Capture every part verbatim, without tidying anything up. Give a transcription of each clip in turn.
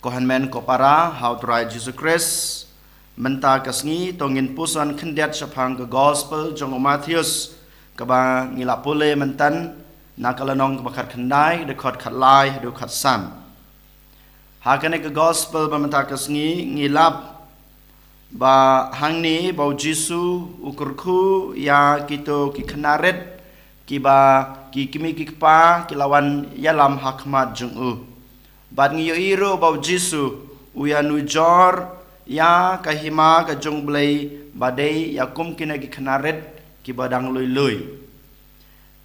Ko hynmen ko para ha u Trai Jisu Khrist, mynta ka sngi to ngin puson khyndiat shaphang ka Gospel jong u Mathaios, kaba ngi la pule mynta na ka lynnong kaba khatkhyndai, dkhot khatlai haduh khatsan. Ha kane ka Gospel ba mynta ka sngi ngi lap ba hangne ba u Jisu u kyrkhu ïa kito ki khynnah rit kiba ki kmie ki kpa ki la wan ïalam ha khmat jong u. Bad ngi ïohi ruh ba u Jisu u ïanujor ïa ka hima ka jong u Blei ba dei ïa kum kine ki khynnah rit kiba dang lui lui.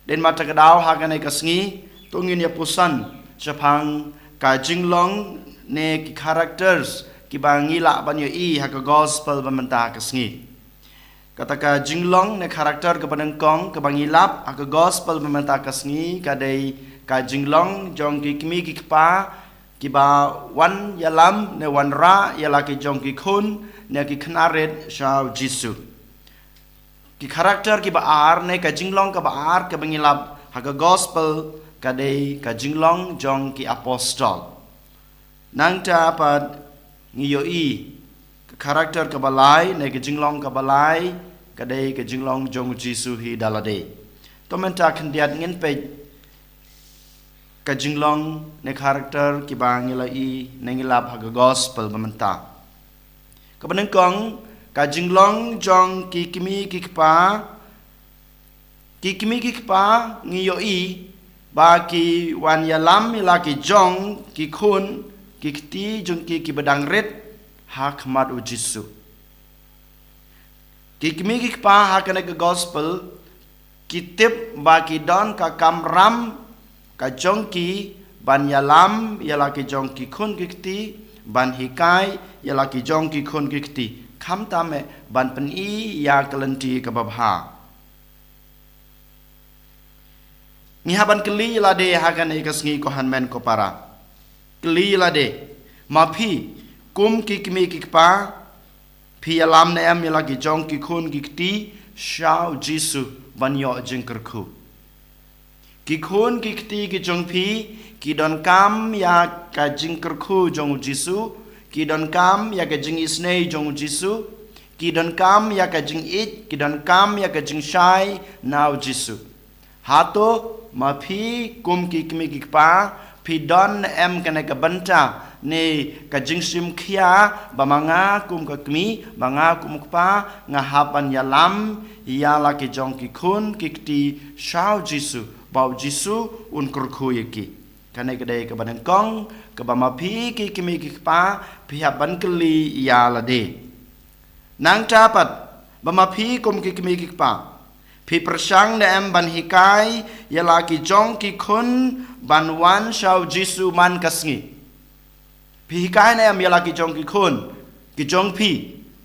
Dei namar kata ka daw ha kane ka sngi to ngin ïa puson shaphang ka jinglong ne ki characters kiba ngi lah ban ïohi ha ka Gospel ba mynta ka sngi. Kata ka jinglong ne character kaba nyngkong kaba ngi lap ha ka Gospel ba mynta ka sngi ka dei ka jinglong jong ki kmie ki kpa kiba wan ïalam ne wanrah ïa la ki jong ki khun ne ki khynnah rit sha u Jisu. Ki character kiba ar ne ka jinglong kaba ar kaba ngi lap ha ka Gospel ka dei ka jinglong jong ki apostol. Nangta pat ngi ïohi ka character kaba lai ne ka jinglong kaba lai ka dei ka jinglong jong u Jisu hi da lade. To mynta khyndiat ngin peit ka jinglong ne character kiba ngi la ïohi ne ngi lap ha ka Gospel ba mynta. Kaba nyngkong ka jinglong jong ki kmie ki kpa. Ki kmie ki kpa ngi ïohi ba ki wan ïalam ïa la ki jong ki khun ki kti jong ki kiba dang rit ha khmat u Jisu. Ki kmie ki kpa ha kane ka Gospel ki tip ba ki don ka kamram ka jong ki ban ïalam ïa la ki jong ki khun ki kti, ban hikai ïa la ki jong ki khun ki kti, khamtam eh ban pyni ïa ka lynti kaba bha. Ngi hap ban kylli ïa lade ha kane ka sngi ko hynmen ko para. Kylli ïa lade, ma phi kum ki kmie ki kpa, phi ïalam ne em ïa la ki jong ki khun ki kti sha u Jisu ban ïoh jingkyrkhu? Ki khun ki kti ki jong phi ki donkam ïa ka jingkyrkhu jong u Jisu, ki donkam ïa ka jingisynei jong u Jisu, ki donkam ïa ka jingïeit, ki donkam ïa ka jingshai na u Jisu. Hato ma phi kum ki kmie ki kpa phi don ne em kane ka bynta ne ka jingshim khia ba ma nga kum ka kmie, ba nga kum u kpa nga hap ban ïalam ïa la ki jong ki khun ki kti sha u Jisu ba u Jisu un kyrkhu ïa ki? Kane ka dei kaba nyngkong kaba ma phi ki kmie ki kpa phi hap ban kylli ïa lade. Nangta pat ba ma phi kum ki kmie ki kpa phi pyrshang ne em ban hikai ïa la ki jong ki khun ban wan sha u Jisu man ka sngi? Phi hikai ne em ïa la ki jong ki khun ki jong phi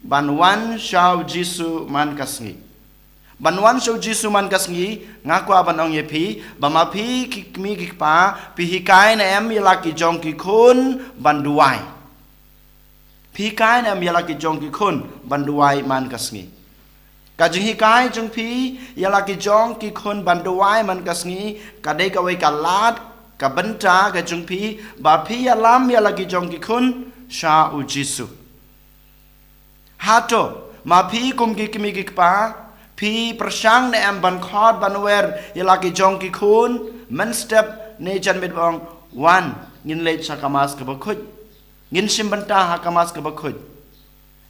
ban wan sha u Jisu man ka sngi? Ban wan sha u Jisu man ka sngi, nga kwah ban ong ïa phi ba ma phi ki kmie ki kpa phi hikai ne em ïa la ki jong ki khun ban duwai? Phi hikai ne em ïa la ki jong ki khun ban duwai man ka sngi? Ka jinghikai jong phi ïa la ki jong ki khun ban duwai man ka sngi ka dei kawei ka lad ka bynta ka jong phi ba phi ïalam ïa la ki jong ki khun sha u Jisu. Hato ma phi kum ki kmie ki kpa phi pyrshang ne em ban khot ban wer ïa la ki jong ki khun mynstep ne janmiet ba ong, wan ngin leit sha ka mass kaba khuid, ngin shim bynta ha ka mass kaba khuid?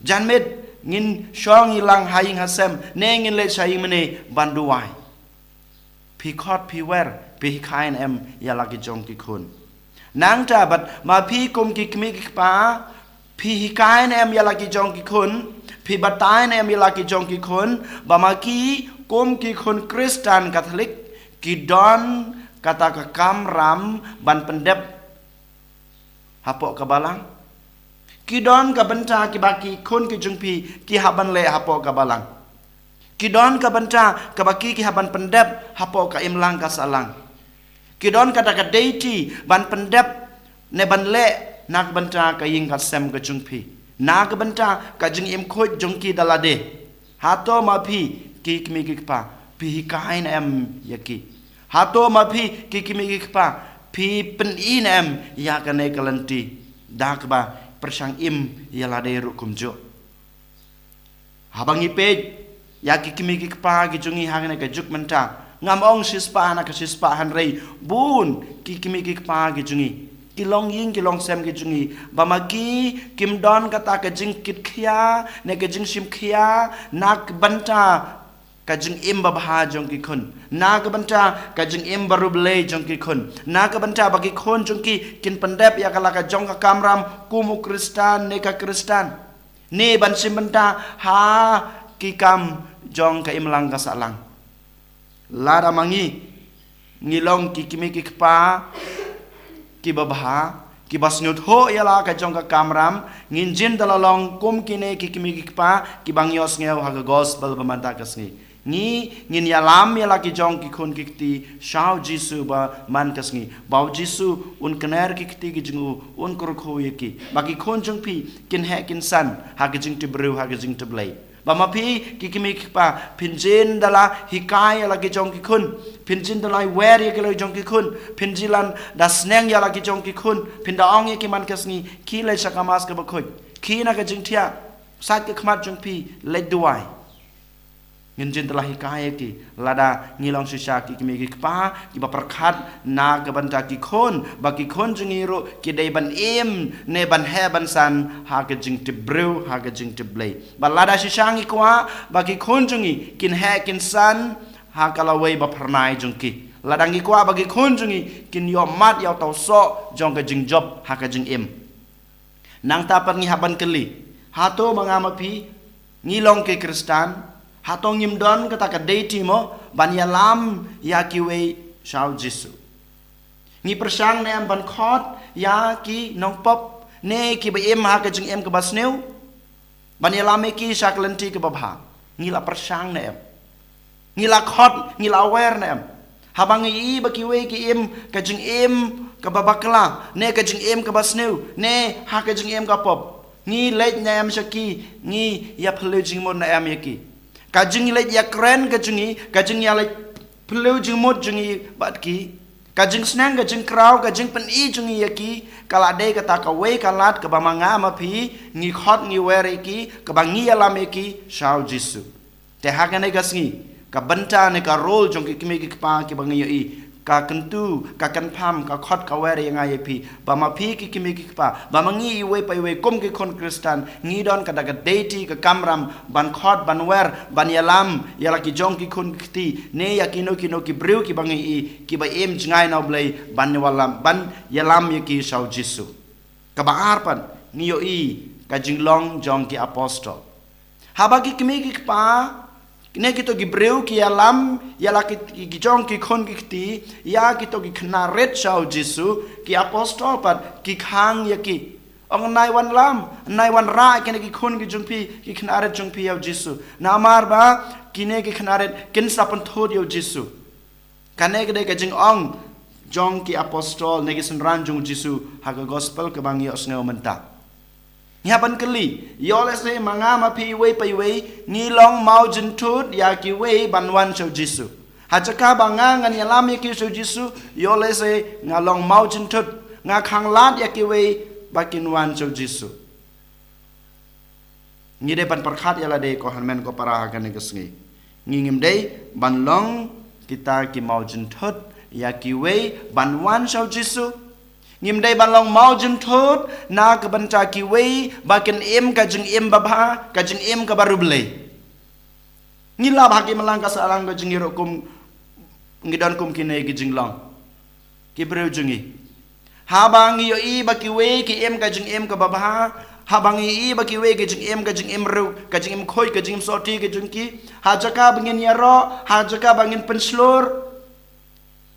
Janmiet ngin shong ïalang ha ïing ha sem ne ngin leit sha ïing mane ban duwai? Phi khot phi wer phi hikai ne em ïa la ki jong ki khun? Nangta bad ma phi kum ki kmie ki kpa phi hikai ne em ïa la ki jong ki khun, phi batai ne em ïa la ki jong ki khun ba ma ki kum ki khun Khristan Katholik ki don kata ka kamram ban pyndep hapoh ka balang? Ki don ka bynta kiba ki khun ki jong phi ki hap ban leh hapoh ka balang? Ki don ka bynta kaba ki ki hap ban pyndep hapoh ka imlang ka sahlang? Ki don kata ka duty ban pyndep ne ban leh na ka bynta ka ïing ka sem ka jong phi, na ka bynta ka jingim khuid jong ki da lade? Hato ma phi ki kmie ki kpa phi hikai ne em ïa ki? Hato ma phi ki kmie ki kpa phi pyni ne em ïa kane ka lynti Da kaba pyrshang im ïa lade ruh kumjuh. Haba ngi peit ïa ki kmie ki kpa ki jong ngi ha kane ka juk mynta, ngam ong shispah na ka shispah, hynrei bun ki kmie ki kpa ki jong ngi, ki longïing ki longsem ki jong ngi, ba ma ki kim don kata ka jingkitkhia ne ka jingshimkhia na ka bynta ka jingim babha jong ki khun, na ka bynta ka jingim barublei jong ki khun, na ka bynta ba ki khun jong ki kin pyndep ïa ka la ka jong ka kamram kum u Khristan ne ka Khristan, ne ban shim bynta ha ki kam jong ka imlang ka sahlang. Lada ma ngi ngi long ki kmie ki kpa kiba bha, kiba sngewthuh ïa la ka jong ka kamram, ngin jin da la long kum kine ki kmie ki kpa kiba ngi ïohsngew ha ka gospel ba mynta ka sngi. Ngi ngin ïalam ïa la ki jong ki khun ki kti sha u Jisu ba man ka sngi, ba u Jisu un kner ki kti ki jong u, un kyrkhu ïa ki, ba ki khun jong phi kin heh kin san ha ka jingtip briew, ha ka jingtip Blei. Ba ma phi ki kmie ki kpa phin jin da la hikai ïa la ki jong ki khun, phin jin da la wer ïa ki la jong ki khun, phin jin lan da sneng ïa la ki jong ki khun, phin da ong ïa ki man ka sngi, khie leit sha ka Mass kaba khuid, khie na ka jingthiah, sait ka khmat jong phi, leit duwai. Ngin jin da la hikai ïa ki. Lada ngi long shisha ki kmie ki kpa kiba pyrkhat na ka bynta ki khun, ba ki khun jong ngi ruh ki dei ban im ne ban heh ban san ha ka jingtip briew, ha ka jingtip Blei. Ba lada shisha ngi kwah ba ki khun jong ngi kin heh kin san ha ka lawei ba phyrnai jong ki, lada ngi kwah ba ki khun jong ngi kin ïoh mad ïa u tawsoh jong ka jingjop ha ka jingim. Nangta pat ngi hap ban kylli, hato ma nga ma phi ngi long ki Khristan, hato ngim don kata ka deiti mo ban ïalam ïa kiwei sha u Jisu? Ngi pyrshang ne em ban khot ïa ki nongpop ne kiba im ha ka jingim kaba sniew ban ïalam ïa ki sha ka lynti kaba bha? Ngi la pyrshang ne em? Ngi la khot, ngi la wer ne em? Haba ngi i ba kiwei ki im ka jingim kaba bakla ne ka jingim kaba sniew ne ha ka jingim ka pop, ngi leit ne em sha ki, ngi ïa phylliew jingmut ne em ïa ki? Ka jingleit ïakren ka jong ngi, ka jingïaleit phylliew jingmut jong ngi bad ki, ka jingsneng, ka jingkraw, ka jingpyni jong ngi ïa ki, ka la dei kata kawei ka lad kaba ma nga ma phi ngi khot, ngi wer ïa ki, kaba ngi ïalam ïa ki sha u Jisu. Te ha kane ka sngi, ka bynta ne ka role jong ki kmie ki kpa kiba ngi ïohi, ka kyntu, ka kynpham, ka khot, ka wer ïa nga ïa phi, ba ma phi ki kmie ki kpa, ba ma ngi iwei pa iwei kum ki khun Khristan, ngi don kata ka deiti, ka kamram ban khot, ban wer, ban ïalam ïa la ki jong ki khun ki kti ne ïa kino kino ki briew kiba ngi i kiba im jngai na u Blei, ban ïalam, ban ïalam ïa ki sha u Jisu. Kaba ar pat, ngi ïohi ka jinglong jong ki apostol. Haba ki kmie ki kpa ne kito ki briew ki ïalam ïa la ki, ki jong ki khun ki kti, ïa kito ki khynnah rit sha u Jisu, ki apostol pat ki khang ïa ki. Ong, nai wan lam, nai wan rah ïa kine ki khun ki jong phi, ki khynnah rit jong phi ïa u Jisu. Namar ba kine ki khynnah rit kin sa pynthut ïa u Jisu. Kane ka dei ka jingong jong ki apostol ne ki synran jong u Jisu ha ka gospel kaba ngi ïohsngew mynta. Ngi hap ban kylli, ïoh lehse ma nga ma phi iwei pa iwei ngi long mawjynthut ïa kiwei ban wan sha u Jisu. Ha jaka ba nga ngan ïalam ïa ki sha u Jisu, ïoh lehse nga long mawjynthut, nga khang lad ïa kiwei ba kin wan sha u Jisu. Ngi dei ban pyrkhat ïa lade, ko hynmen ko para, ha kane ka sngi. Ngi ngim dei ban long kita ki mawjynthut ïa kiwei ban wan sha u Jisu. Ngim dei ban long mawjynthut na ka bynta kiwei ba kin im ka jingim babha, ka jingim kaba riewblei. Ngi lap ha ki imlang ka sahlang ka jong ngi ruh kum, ngi don kum kine ki jinglong, ki briew jong ngi. Haba ngi ïohi ba kiwei ki im ka jingim kaba bha, haba ngi ïohi ba kiwei ki jingim, ka jingim riew, ka jingim khuid, ka jingim sotti ka jong ki, ha jaka ba ngin ïaroh, ha jaka ba ngin pynshlur,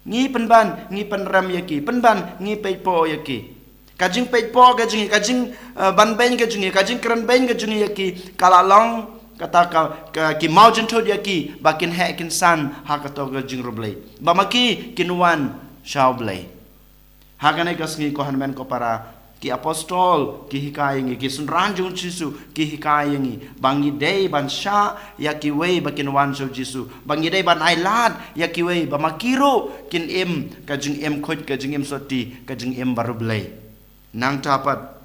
ngi pynban, ngi pynrem ïa ki, pynban ngi peitpoh ïa ki. Ka jingpeitpoh ka jong ngi, ka jing, eh, ban beiñ ka jong ngi, ka jingkren beiñ ka jong ngi ïa ki, ka la long kata ka, ka ki mawjynthut ïa ki ba kin heh kin san ha kato ka jingriewblei, ba ma ki kin wan sha u Blei. Ha kane ka sngi, ko hynmen ko para, ki apostol ki hikai ïa ngi, ki synran jong u Jisu ki hikai ïa ngi ba ngi dei ban shah ïa kiwei ba kin wan sha u Jisu, ba ngi dei ban ailad ïa kiwei ba ma ki ruh kin im ka jingim khuid, ka jingim sotti, ka jingim bariewblei. Nangta pat,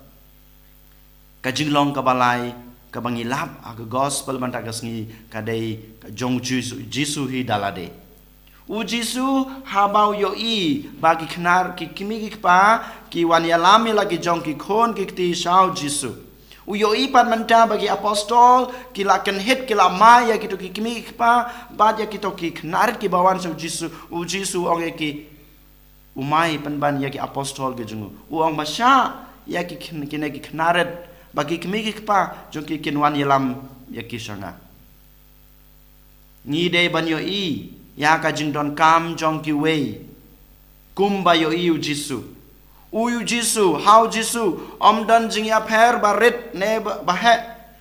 Ka jinglong kaba lai kaba ngi lap ha ka gospel mynta ka sngi ka dei ka jong Jisu, Jisu hi da lade. U Jisu haba u ïohi ba ki khnar, ki kmie ki kpa ki wan ïalam ïa la ki jong ki khun ki kti sha u Jisu. U ïohi pat mynta ba ki apostol ki la kynhit, ki la mai ïa kito ki kmie ki kpa bad ïa kito ki khnar kiba wan sha u Jisu. U Jisu u ong ïa ki, u mai pynban ïa ki apostol ki jong u. U ong ba shah ïa ki kn-, kine ki khnar ba ki kmie ki kpa jong ki kin wan ïalam ïa ki sha nga. Ngi dei ban ïohi ïa ka jingdonkam jong kiwei kumba ïohi u Jisu. U, u Jisu, ha u Jisu ym don jingïapher ba rit ne ba, ba heh,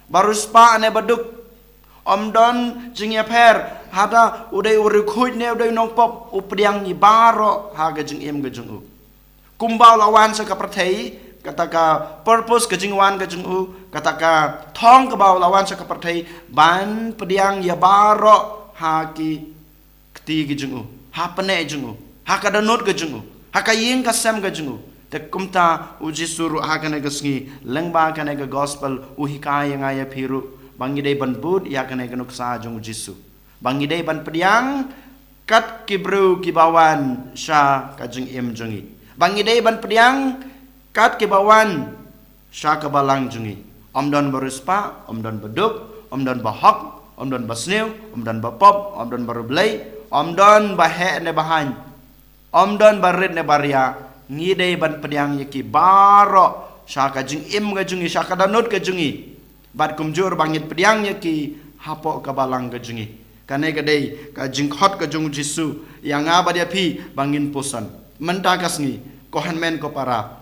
ba riewspah ne ba duk. Ym don jingïapher haba u dei u riewkhuid ne u dei u nongpop, u pdiang ïa baroh ha ka jingim ka jong u. Kumba u la wan sha ka pyrthei, kata ka purpose ka jingwan ka jong u, kata ka thong kaba u la wan sha ka pyrthei, ban pdiang ïa baroh ha ki kti ki jong u, ha pneh jong u, ha ka dohnud ka jong u, ha ka ïing ka sem ka jong u. Te kumta u Jisu ruh ha kane ka sngi, lyngba kane ka gospel, u hikai ïa nga ïa phi ruh ba ngi dei ban bud ïa kane ka nuksa jong u Jisu. Ba ngi dei ban pdiang kat ki briew kiba wan sha ka jingim jong ngi. Ba ngi dei ban pdiang kat kiba wan sha ka balang jong ngi. Ym don ba riewspah, ym don ba duk, ym don ba hok, ym don ba sniew, ym don ba pop, ym don ba riewblei, ym don ba heh ne ba haiñ, ym don ba rit ne ba ria. Ngi dei ban pdiang ïa ki baroh sha ka jingim ka jong ngi, sha ka dohnud ka jong ngi. Bad kumjuh ba ngin pdiang ïa ki hapoh ka balang ka jong ngi. Kane ka dei ka jingkhot ka jong u Jisu ïa nga bad ïa phi ba ngin puson. Mynta ka sngi, ko hynmen ko para,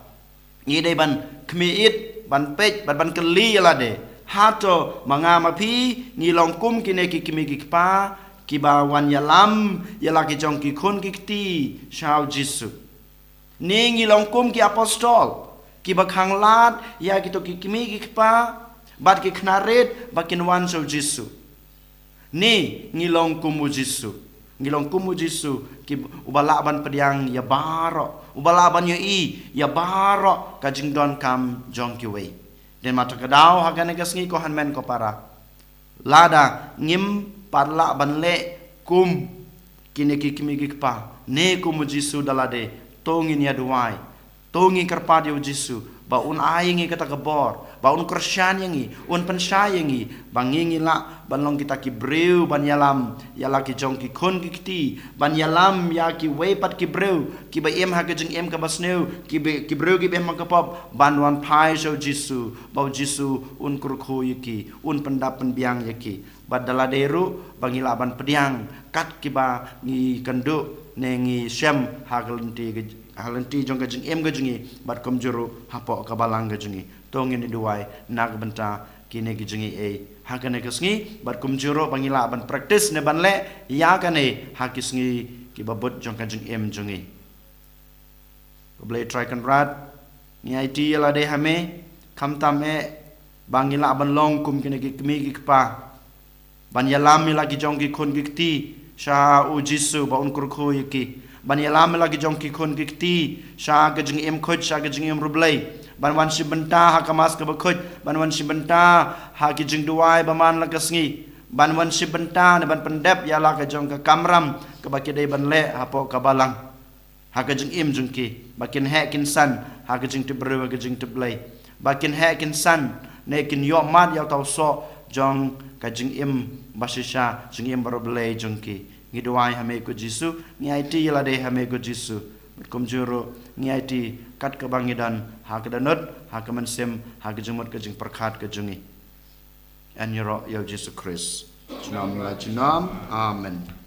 ngi dei ban khmih ïit, ban peit bad ban kylli ïa lade, hato ma nga ma phi ngi long kum kine ki kmie ki kpa kiba wan ïalam ïa la ki jong ki khun ki kti sha u Jisu? Ne ngi long kum ki apostol kiba khanglad ïa kito ki kmie ki kpa bad ki khnar rit ba kin wan sha u Jisu? Ne ngi long kum u Jisu, ngi long kum u Jisu ki, uba lah ban pdiang ïa baroh, uba lah ban ïohi ïa baroh ka jingdonkam jong kiwei? Te mynta ka daw ha kane ka sngi, ko hynmen ko para, lada ngim pat lah ban leh kum kine ki kmie ki kpa ne kum u Jisu da lade, to ngin ïa duwai, to ngin kyrpad ïa u Jisu ba un ai ïa ngi kata ka bor, ba un kyrshan ïa ngi, un pynshai ïa ngi, ba ngi, ngi lah ban long kita ki briew ban ïalam ïa la ki jong ki khun ki kti, ban ïalam ïa kiwei pat ki briew kiba im ha ka jingim kaba sniew, ki ba, ki briew kiba im ha ka pop, ban wan phai sha u Jisu, ba u Jisu un kyrkhu ïa ki, un pyndap pynbiang ïa ki. Bad da lade ruh ba ngi lah ban pdiang kat kiba ngi kynduh ne ngi shem ha ka lynti ka, ha lynti jong ka jingim ka jong ngi, bad kumjuh ruh hapoh ka balang ka jong ngi. To ngin ïa duwai na ka bynta kine ki jingaiei ha kane ka sngi, bad kumjuh ruh ba ngi lah ban practice ne ban leh ïa kane ha ki sngi kiba bud jong ka jingim jong ngi. Ko Blei Trai Kynrad, ngi aiti ïa lade ha me, khamtam eh ba ngi lah ban long kum kine ki kmie ki kpa, ban ïalam ïa la ki jong ki khun ki kti sha u Jisu ba un kyrkhu ïa ki, ban ïalam ïa la ki jong ki khun ki kti sha ka jingim khuid, sha ka jingim riewblei, ban wan shim bynta ha ka Mass kaba khuid, ban wan shim bynta ha ki jingduwai ba man la ka sngi, ban wan shim bynta ne ban pyndep ïa la ka jong ka kamram kaba ki dei ban leh hapoh ka balang. Ha ka jingim jong ki, ba kin heh kin san ha ka jingtipbriew, ha ka jingtipblei, ba kin heh kin san ne kin ïohmad ïa uta u soh jong ka jingim ba shisha, jingim ba riewblei jong ki. Ngi duwai ha me ko Jisu, ngi aiti ïa lade ha me ko Jisu, bad kumjuh ruh ngi aiti kat kaba ngi don, ha ka dohnud, ha ka mynsiem, ha ka jingmut ka jingpyrkhat ka jong ngi. Yn ïaroh ïa u Jisu Khrist junom la junom. Amen.